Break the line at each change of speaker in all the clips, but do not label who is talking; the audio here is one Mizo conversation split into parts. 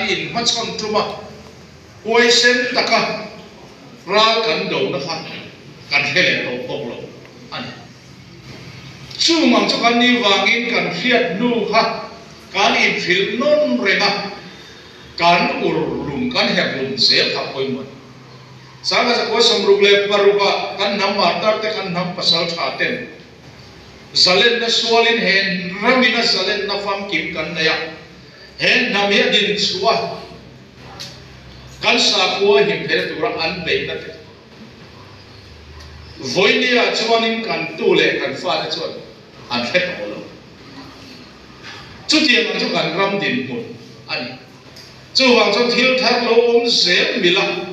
kan inhmachhawn tum a, huaisen taka ral kan dona kha kan hre leh tawh bawk lo a ni. Chung ang chu kan nih vangin kan hriat hnu kha kan inhrilh nawn reng a, kan ur lum, kan herh lum zel kha pawimawh a ni. Sangha zakua 66 ah kan hnam martar te, kan hnam pasal tha ten zalenna sualin he ramina zalenna famkim kan nei a, he hnam hi a din chhuah a, kan sakhua him theihna tura an beihna te vawinia chuanin kan tu leh kan fate chuan an hre tawh lo. Chutiang ang chu kan ram dinhmun a ni. Chuvang chuan thil thar lo awm zel mila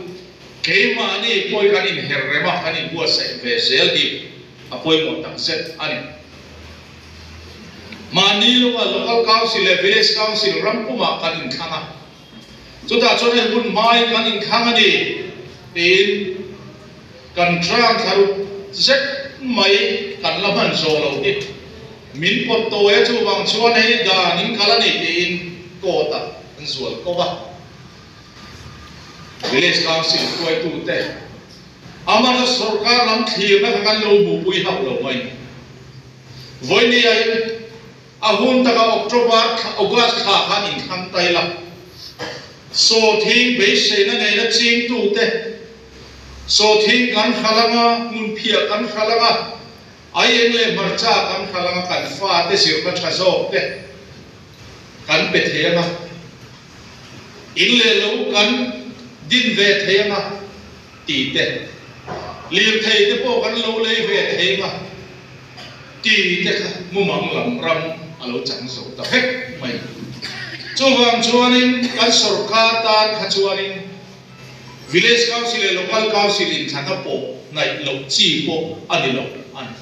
keimahni pawi kan inher rem a, kan inbuatsaih ve zel hi a pawimawh tak zet a ni. Mahni lawngah Local Council leh Village Council ram pumah kan inthlang a, chutah chuan hei hun hmain kan inthlang a ni tiin kan tram thlaruk zet mai kan la hman zawh lo hi min pawt tawi a, chuvang chuan hei dan in kal a ni tiin court ah an zual ko a. Village Council hruaitute Amah chu sorkar lam thlirna kha kan lo hmuhpui hauh lo mai. Vawinia-in a hun taka October thla, August thla khan inthlang tai la. Sawthing beiseina neina chingtute, sawthing kan hral anga, hmunphiah kan hral anga, aieng leh hmarcha kan hral anga kan fate zirna tha zawk te kan pe thei anga, in leh lo kan din ve thei anga tih te, lirthei te pawh kan lo lei ve thei anga tih te kha mumang lam ram a lo chang zo ta vek mai. Chuvang chuanin kan sorkar tan kha chuanin Village Council leh Local Council inthlanna pawh hnaih loh chi pawh a ni lo a ni.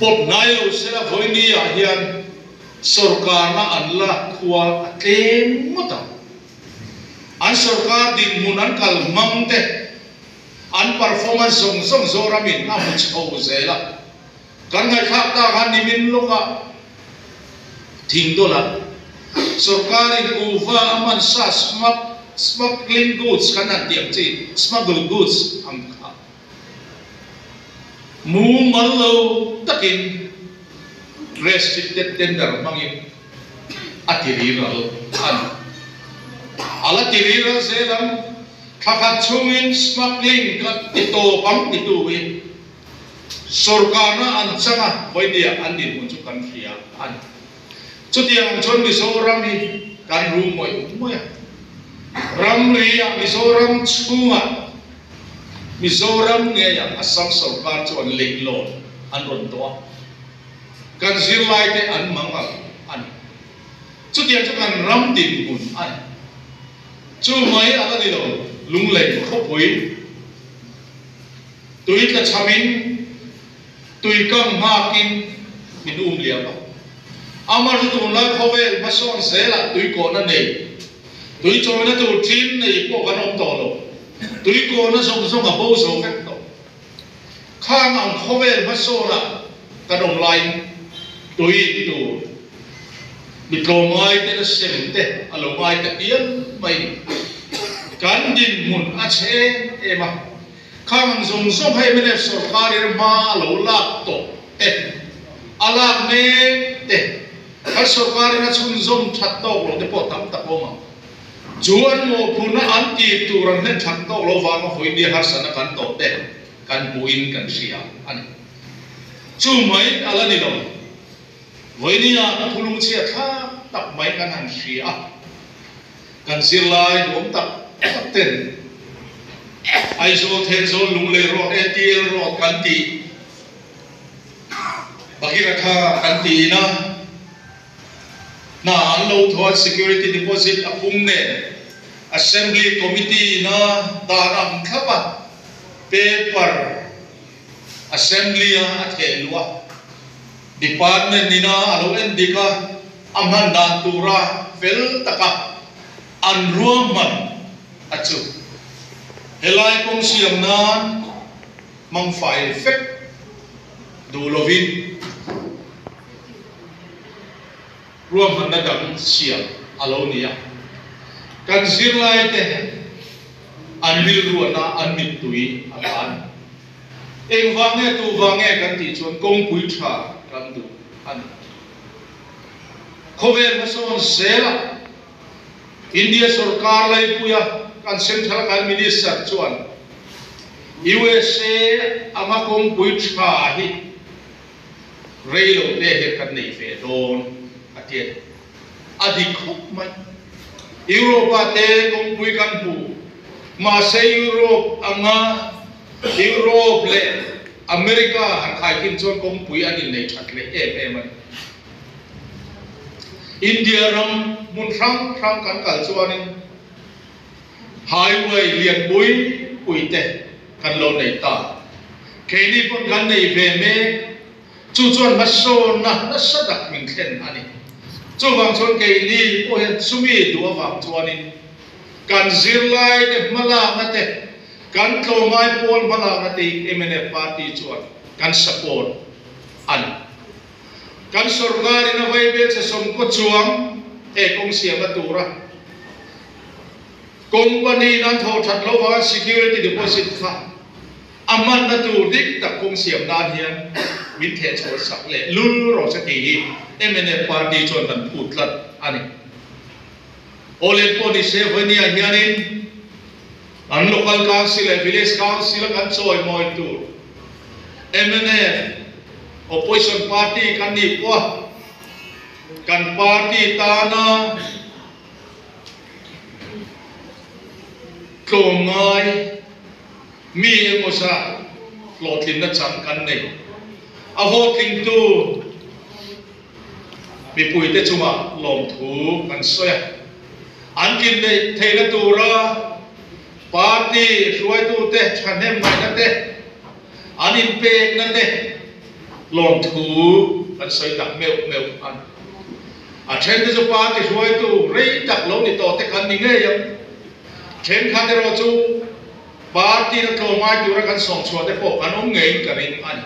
Pawt hnai lo sela vawiini ah hian sorkarna an lak khua a tlem ngawt ang. An sorkar dinhmun an kal hmang te, an performance zawng zawng Zoramin a hmu chho zel a. Kan ngaihthlak tak a nimin lawkah Thingdawla sorkarin kuhva a man sa smuggling goods kan han tih ang chi, smuggle goods ang kha. Mumal lo takin restricted tender hmangin a ti riral a ni. A la ti riral zel ang, thla khat chhungin smuggling ka ti tawp ang titu hi sorkarna an chang a, vawinia an dinhmun chu kan hria a ni. Chutiang ang chuan Mizoram hi kan ru mawih mawih a, ramri ah Mizoram chhungah Mizoram ngeiah Assam sorkar chuan leihlawn an rawn tawh a, kan zirlaite an mang ang a ni. Chutiang chu kan ram dinhmun a ni. Chu mai a la ni lo, Lunglei khawpui tui tla chhamin tui kam nghakin min um liam a. Amah chu tunlai khawvel hmasawn zelah tui kawhna nei, tui chawina tur thin nei pawh kan awm tawh lo. Tui kawhna zawng zawng a bo zo vek tawh. Khang ang khawvel hmasawnah kan awm laiin tui in tur mi tlawmngai te na sem te a lo ngai ta hial mai ni. Kan dinhmun a chhe em em a, khang ang zawng zawng hei mnf sorkar in hma a lo lak tawh te, a lak mek te, kan sorkar in a chhunzawm that tawk lo te pawh tam tak awm ang. Chu an mawhphurhna an tih tur an hlen that tawk lo vanga vawiin harsatna kan tawh te kan hmuhin kan hria a ni. Chu mai a la ni lo. Vawinia thulung chhia thlak tak mai kan han hria a, kan zirlai duhawm tak tak ten Aizawl, Thenzawl, Lunglei Road, ATL Road kan tih, Bhagiratha kan tiin a, Hna an lo thawh a, security deposit a pung nen Assembly Committee ina dan ang thlap a, paper Assembly a a theh luh a, Department ina a lo en dik a, a hman dan tura fel taka an ruahman a chu. Helai kawng siam nan hmang fai fek duh lovin. Ruahmanna dang siam a lo ni a. Kan zirlaite an rilruahna an mittui a tla a ni. Engvang nge tu vang nge kan tih chuan kawngpui tha kan duh a ni. Khawvel hmasawn zelah India sorkar laipuia kan Central kan Minister chuan USA anga kawngpui tha hi rei lo te hian kan nei ve dawn a ti a ni. A dik khawp mai. Europe-ah te kawngpui kan hmu. Mahse Europe anga Europe leh America han khaikhin chuan kawngpui an innei that leh em em a ni. India ram hmun hrang hrang kan kal chuanin highway lian pui pui te kan lo nei ta. Keini pawn kan nei ve mek. Chu chuan hmasawnna nasa tak min thlen a ni. Chuvang chuan keini pawh hian chumi duh avang chuanin kan zirlaite hmalakna te, kan tlawmngai pawl hmalakna te hi mnf party chuan kan support a ni. Kan sorkarin a vaibelchhe sawmkaw chuang he kawng siamna tura company in an thawh that loh vanga security deposit kha A hmanna tur dik tak kawng siam nan hian min theh chhuah sak leh lul rawh se tih hi mnf party chuan kan phut tlat a ni. Awleng pawh ni se Vawiniah hianin kan Local Council leh Village Council a kan chawimawi tur mnf Opposition party kan nih pawh a kan party tana tlawmngai Mi emaw zat hlawhtlinna chang kan nei. A hlawhtlingtu mipuite chungah lawmthu kan sawi a. An tlin neih theihna tura party hruaitute thahnem ngaihna te, an inpekna te lawmthu kan sawi tak meuh meuh a ni. A thente chu party hruaitu rei tak lo ni tawh te kan ni ngei ang. Thenkhat erawh chu party na tlawmngai tura kan sawm chhuah te pawh kan awm ngeiin ka ring a ni.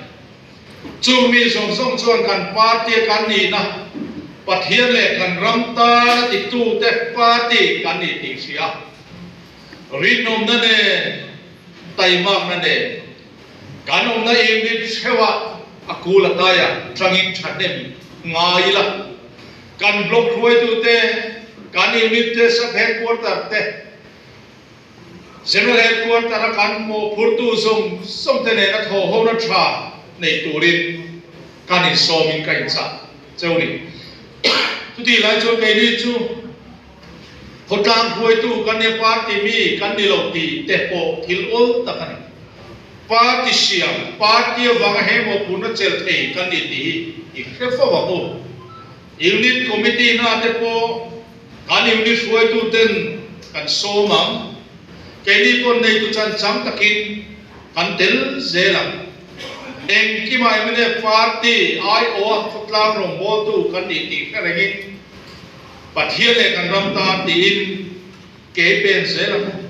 Chung mi zawng zawng chuan kan party a kan nihna, Pathian leh kan ram tana titute party kan nih tih hria. Rinawmna nen, taimakna nen kan awmna unit theuhah a kul a taia tangin thahnem ngai ila. Kan block hruaitute, kan unit te, sub headquarter te, general headquarter a kan mawhphurtu zawng zawng te nena thawhhona tha nei turin kan insawmin ka inchah cheu ni. Chutih lai chuan keini chu khawtlang hruaitu kan nia party mi kan ni lo tih te pawh thil awl tak a ni. Party siam, party avanga he mawhphurhna chelh thei kan ni tih hi i hre fo ang u. Unit Committee na te pawh kan unit hruaitu ten kan sawm ang. Keini pawh neitu chan chang takin kan tel zel ang. Engkimah mnf party aiawha khawtlang rawngbawltu kan nih tih hre rengin Pathian leh kan ram tan tiin ke pen zel ang u.